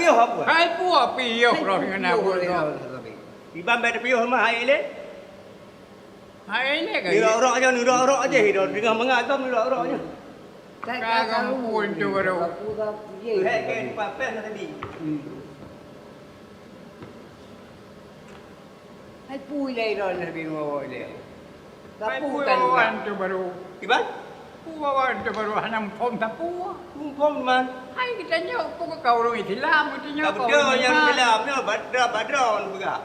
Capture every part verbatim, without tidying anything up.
Piôh apa? Hai puah piôh roh ngon abon roh. Iban bèk piôh mah hai lé. Hai lé ka. Nirok-rok nyoe, nirok-rok jih, dah tengah mangat tu nirok-rok nyoe. Ka kampung tu baru. Hei, ke, di papah nak tadi. Hmm. Hai pui lé droeneuh bingung lé. Hai pui wawan tu baru. Kiban? Pui wawan tu baru hana muphom sapeue. Muphom man. Hai geutanyoe pue ka ureueng Islam, geutanyoe ka ureueng Islam. Ka beutôi nyang Islam nyoe badra-badra ureueng peugah.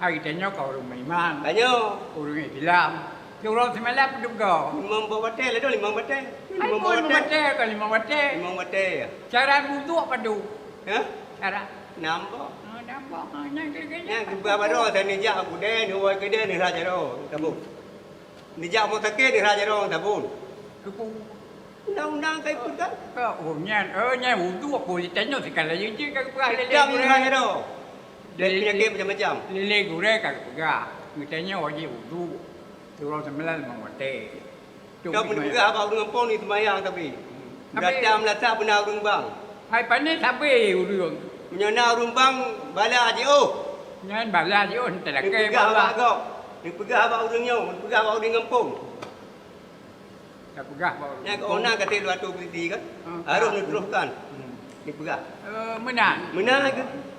Hai geutanyoe ka ureueng meuiman. Tanyoe. Ureueng Islam. Di uroe seumalam peue geupeugah? Limong boh batèe, ladôm limong batèe. Hai limong boh batèe. Limong batèe ka limong batèe. Limong batèe, ya. Cara wudhu padum? Hah? Cara. Nam boh. Ha, nam boh. Ha, nyan kira-kira. Nyan keupeugah baroe, sa neujak u keudè, neuwoe keudè, neurhah jaroe, sabon. Neujak rumoh sakét, neurhah jaroe, sabon. Keupeue? Undang-undang ka ipeugah. Ka, oh, nyan, oh, nyan wudhu, apa tanyoe sikala jeuet ka geupeugah lé-lé gurèe. Neurhah jaroe. Dari penyakit macam-macam. Lé-lé gurèe ka geupeugah. Geutanyoe wajéb wudhu. Uroe seumalam limong watèe. Ka peuneuk peugah bak ureueng gampông ni seumayang tapi. Tapi berata meulasak beuna ureueng bang. Hai pané sabe ureueng. Meunyoe na ureueng bang bala jiôh. Nyan bala jiôh, teuka bala. Neupeugah bak gob. Neupeugah bak ureueng nyoe, neupeugah bak ureueng gampông. Tapeugah bak ureueng gampông. Nyan keuh na kata dua ratus beriti kan? Ha, harus neutrohkan. Hmm. Neupeugah. Eh, meunan. Meunan keuh.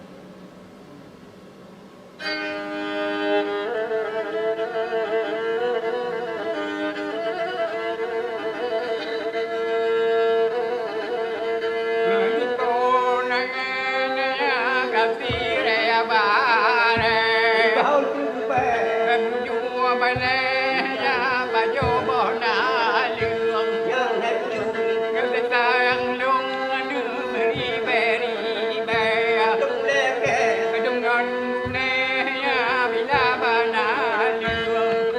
Deungon gulèe ya bila bana leueng.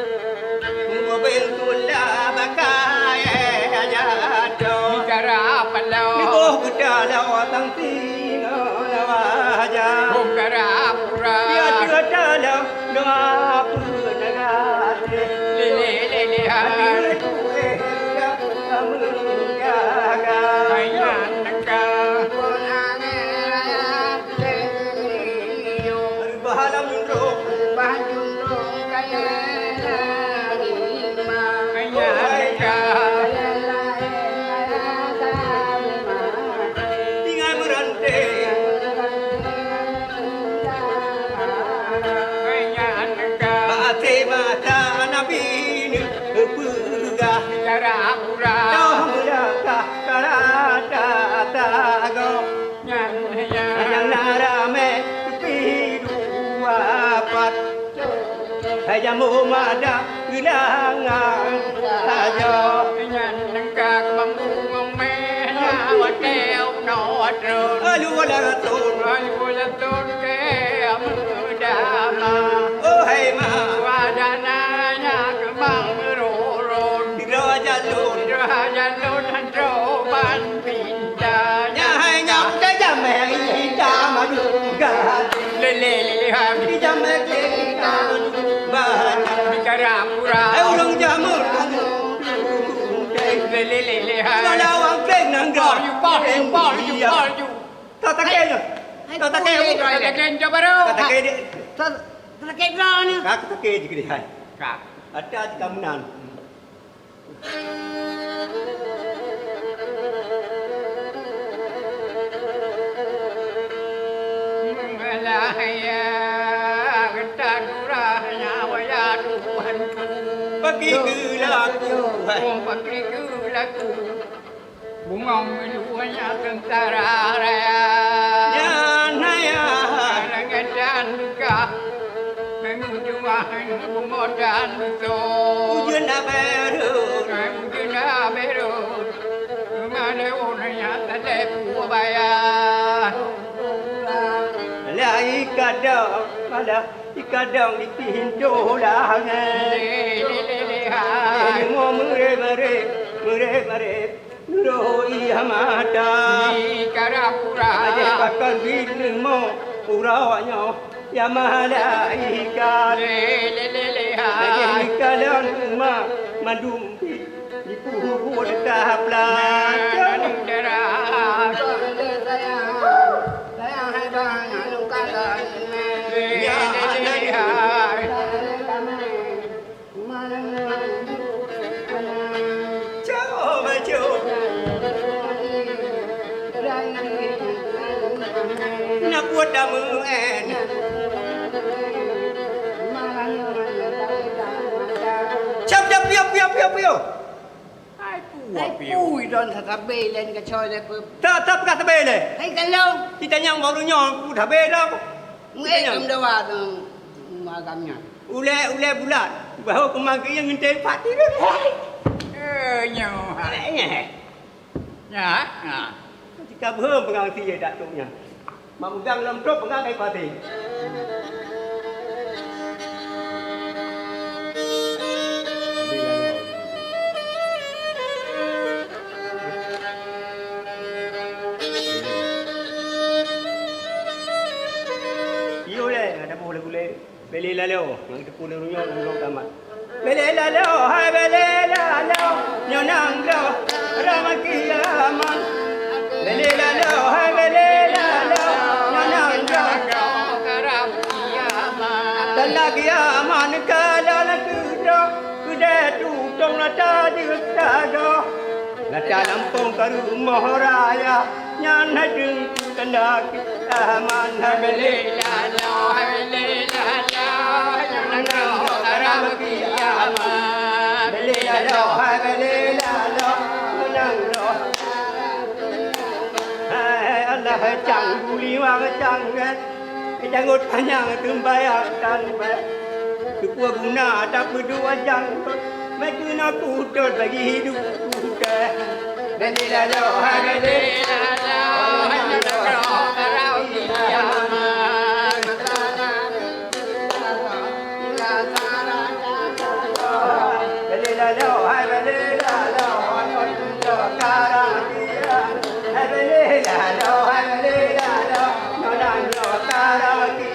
Mubeul tulah baka ya jatoh. Bicara paloe. Neuboh geuda lawat tang singoh lawat ja. Boh gara pura. Ya jeuet dalam doa peuneugah. Lé, lé, lé, lé, hai. Hati tuéh ka meujaga. Hai nyan ka. Reubah lam junrong. Reubah junrong kaya lima. Kaya lima. Tinggai meurantée. Kaya lima. Bak até mata Nabi neupeugah. Cara pura. Toh meulakah ka rata tagoe. Nyan, nyan. Nyang na ramé pih dua pat. Hai jambo mada geulangang sajoe. Nyan nengka keumang bungong mé na watèe unoe trôn. Alu wala raton. Alu wala raton keu meudama. Oh hai ma. Wadana nya keumang meururôn. Sidroe jalon. Sidroe jalon han droe ban Nyan hai nyan, ka jamé ita madu gati. Lé, lé, lé, lé, hai. Di jamé ita madu gati. Bicara pura. Hai ureueng jamur. Lé, lé, lé, lé, hai. Lawang pleng nanggroe. Paul, you, Paul, you, Paul, you, Paul, you. Tak takut. Hai, tak takut. Hai, tak takut. Tak takut. Tak takut. Ka takut jih hai. Ka. Ada di kamunan. Meulah ya geutanyoe nyawa ya Tuhanku. Bagi geulaku, hai. Oh, bagi geulaku. Bungong meuluwa nyan seungsara raya. Nyan raya. Langét dan buka. Meunyoe jumah bumoe dan beusoe. Ujeuen abée rhot. Ujeuen abée rhot. Malée nyan tadée peue baya. Lai kadang, malah ikadang di pintoe langét. Lé, lé, lé, lé, hai. Meureuh, meureuh, meureuh, meureuh. Nuroi mata. Di Karapura. Aja pakon bit leumo uroe nyoe ya malaikat. Lé, lé, lé, lé, hai. Aja kalon uma mandum bit dipubuet tapla. Nah, nah, nah, nah. Piyo, piyo, piyo. Hai pu, hai pu, don sabe laén kacau lé pu. Tak, tak peugah sabe lé. Hai kalau. Kita nyang baru nyoe, pu sabe dah. Muet nyang dawa tu agam nyan. Ulée, ulée bulat. Bahwa keumang keu nyang ngeunte pati tu. Eh, nyoe. Eh, nyoe. Nya, ha. Jika beuhe peungang sie dak trok nyan. Mak megang lom trok peungang kai pati. Iyo lé, ada boh lagu lé. Bèlè laloe, nyang teupeu lé runyong ngon lôn tamat. Bèlè laloe, hai bèlè laloe, nyoe nang droe, rama kiamat. Bèlè laloe, hai bèlè laloe, nyoe nang droe, rama kiamat. Tanda kiamat ka lôn keudroe, keudè tutong lata jeuet sagoe. Gata lampông ka rumoh raya, nyan hai teungku tanda kiamat. Hai bèlè laloe, hai bèlè laloe, nyoe nang droe haram kiamat. Bèlè laloe, hai bèlè laloe, nyoe nang droe. Hai Allah, hai cang guli wang cang, eh. Janggot panyang teumbayang tan bèk. Teupeue guna tapeuduek janggot, meukeuna kutot bagi hidup kutai. Bèlè laloe, hai bèlè laloe, hai nyoe nang droe, rama kiamat. Bèlè laloe, hai bèlè laloe, hai nyoe nang droe, rama kiamat. Hai bèlè laloe, hai bèlè laloe, nyoe nang droe, rama kiamat.